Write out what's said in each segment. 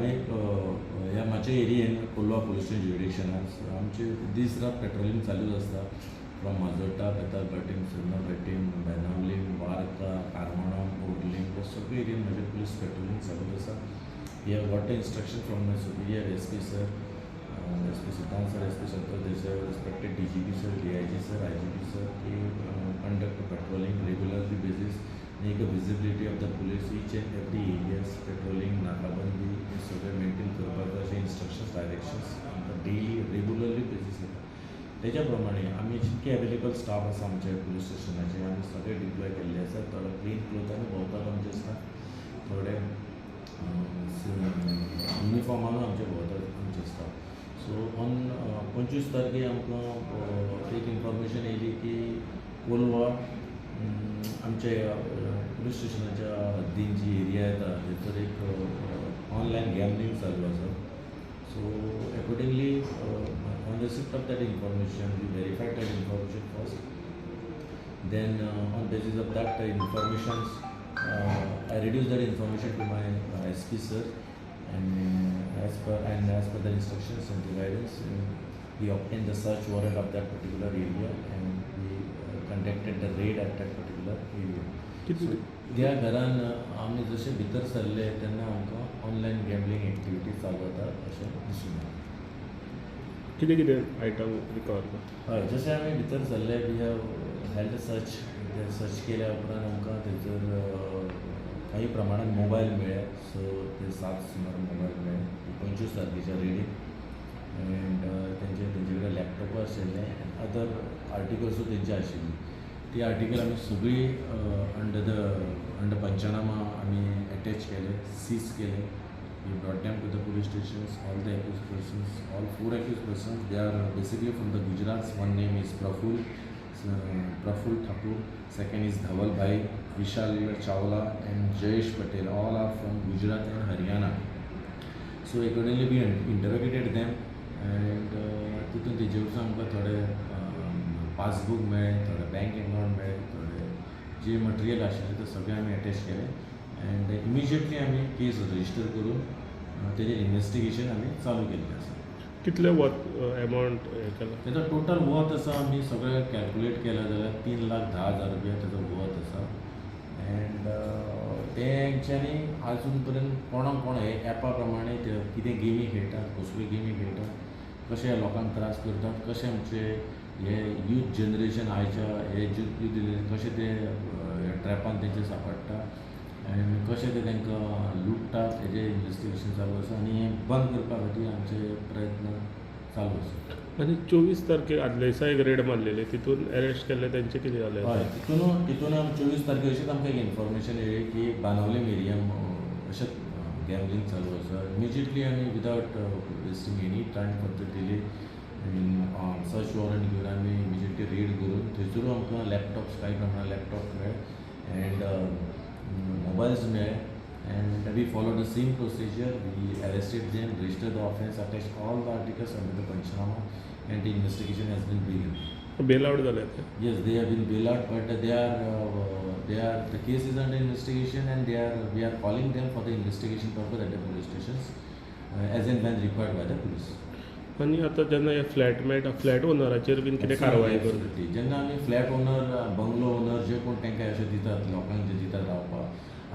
आमी ह्या म्हाज्या एरियेन, कोलवा पुलीस स्टेशन ज्युरिडिक्शनान आमचे दीस रात पेट्रोलिंग चालूच आसता, फ्रॉम माजोड्डा, बेतालभाटी, चोडणा, बेनावलीम, वार्का, कार्मोणा, बोरलीम, हे सगळे एरियेन म्हजे पुलीस पेट्रोलिंग चालूच आसा. We have got the instruction from my superior SP sir, SP Siddhant sir, SP Santosh Desai, respected DGP sir, DIG sir, IGP sir की conduct patrolling regularly basis, make a visibility of the police each and every areas, patrolling, नाकाबंदी हे सगळें maintain करपाक अशें instructions, directions आमकां daily regularly basis येता. तेज्या प्रमाणे आमी जितके अवेलेबल स्टाफ आसा आमच्या पुलीस स्टेशनाचे, आमी सगळे डिप्लॉय केल्ले आसा. थोडे प्लेन क्लोथानूय भोंवतात आमचे स्टाफ, थोडे युनिफॉर्मानूय आमचे भोंवतात आमचे स्टाफ. सो ऑन 25 तारखेर आमकां एक इन्फॉर्मेशन येयली की कोलवा आमच्या पुलीस स्टेशनाच्या हद्दीन जी एरिया येता थंयसर एक ऑनलायन गॅमलींग चालू आसा. So accordingly, on receipt of that information, we verified that information first. Then on basis of that information, I reduced that information to my SP sir, and as per the instructions and the guidance, we obtained the search warrant of that particular area and we conducted the raid at that particular area. कितले त्या घरान आमी जशे भितर सरले तेन्ना आमकां online gambling activity चालू जाता अशें दिसून येता. कितें कितें आयटम रिकवर केला? हय, जशें आमी भितर सरले, we have held a search. ते सर्च केल्या उपरांत आमकां थंयसर काही प्रमाणान मोबायल मेळ्ळे, 6 ते 7 सुमार मोबायल मेळ्ळे 25 तारखेच्या रेडीन. एंड तेंचे कडेन लॅपटॉपूय आशिल्ले आनी अदर आर्टिकल्सूय तेंचे आशिल्ली. ती आर्टिकल आमी सगळी अंडर पंचनामा आमी एटॅच केले, सीज केले. We brought them to the police stations, all the accused persons, all four accused persons. They are basically from the Gujarat. One name is Praful Thakur, second is Dhaval Bhai, Vishal Chawla and Jayesh Patel. All are from Gujarat and Haryana. So accordingly we interrogated them and तितून तेजे वरसून आमकां थोडे passbook मेळ्ळे, थोडे bank account मेळ्ळे, थोडे जे material आशिल्लें तें सगळें आमी एटॅच केलें एंड इमिजिएटली आमी केस रजिस्टर करून तेजेर इन्वेस्टिगेशन आमी चालू केल्लें आसा. कितले वर्थ एमावंट हें केला? तेजो टोटल वर्थ आसा, आमी सगळें कॅल्कुलेट केलें जाल्यार 3,10,000 रुपया तेजो वर्थ आसा. एंड तेंच्यांनी आजून पर्यंत कोणाक कोण हे एपा प्रमाणे ते कितें गेमी खेळटात, कसल्यो गेमी खेळटात, कशे लोकांक त्रास करतात, कशे आमचे हे यूथ जनरेशन, आयच्या हे यूथ जनरेशन कशे ते ट्रॅपान तेंचे सापडटा आनी कशें ते तांकां लुट्टात, हेजें इन्वेस्टिगेशन चालू आसा आनी हें बंद करपा खातीर आमचे प्रयत्न चालू आसा. आनी 24 तारखेर आदल्या दिसा एक रेड मारलेली, तितून अरेस्ट केल्ले तेंचे कितें जालें? हय, तितून आमी 24 तारखेर अशीच आमकां एक इन्फॉर्मेशन येयली की बानावलीम एरियान अशेंच गॅमलींग चालू आसा. इमिजिएटली आमी without wasting any time, further delay, search warrant घेवन आमी इमिजिएटली रेड करून थंयसरूय आमकां लॅपटॉप्स, कांय प्रमाणान लॅपटॉप मेळ्ळे एंड मोबायल्स मेळ्ळे. And we follow the same procedure. We arrested them, register the offence, attach all the articles under the panchnama and the investigation has been begun. Bail out जाले ते? Yes, they have been bailed out, but they are the case is under investigation and they are we are calling them for the investigation purpose at the police stations as and when required by the police. आनी आतां जेन्ना हे flat मेळटा, flat ओनराचेर बीन कितें कारवाय करता? Absolutely. जेन्ना आमी फ्लॅट ओनर, बंगलो ओनर जे कोण तांकां अशें दितात, लोकांक जे दितात रावपाक,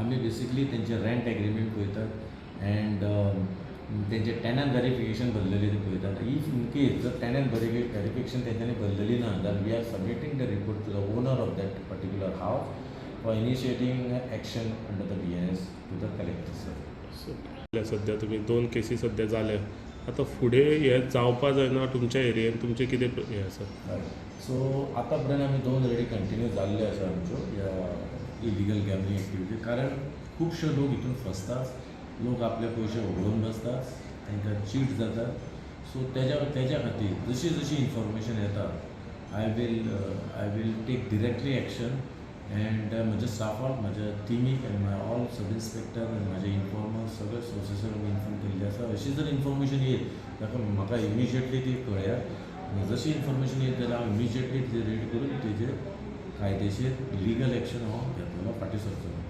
आमी बेसिकली तेंचे रेंट एग्रीमेंट पळयतात एंड तेंचे टेनंट वेरिफिकेशन भरलेली ती पळयतात. If in case जर टेनंट वेरिफिकेशन तेंच्यांनी भरलेली ना जाल्यार we are submitting the report to the owner of that particular house for initiating action under the BNS to the collector sir. सद्या तुमी दोन केसी सद्या जाल्या, आतां फुडें हें जावपा जायना तुमच्या एरियेन, तुमचें कितें हें आसा? हय, सो आतां पर्यंत आमी दोन रेडी कंटिन्यू जाल्ल्यो आसा आमच्यो ह्या इलिगल गॅमलींग एक्टिविटी, कारण खुबशे लोक हितून फसतात, लोक आपले पयशे वगडून बसतात, तांकां चीट जाता. सो तेज्या खातीर जशी जशी इन्फॉर्मेशन येता, I will take directly action and म्हज्या स्टाफाक, म्हज्या टिमीक and my all sub inspector आनी म्हाजे इन्फॉर्मर, सगळे सोर्सीसाक आमी इन्फॉर्म केल्ले आसा. अशी जर इन्फॉर्मेशन येयत ताका म्हाका इमिजिएटली ती कळयात आनी जशी इन्फॉर्मेशन येत जाल्यार हांव इमिजिएटली ती रेड करून तेजेर कायदेशीर लिगल एक्शन हांव घेतलो, फाटीं सरचो ना.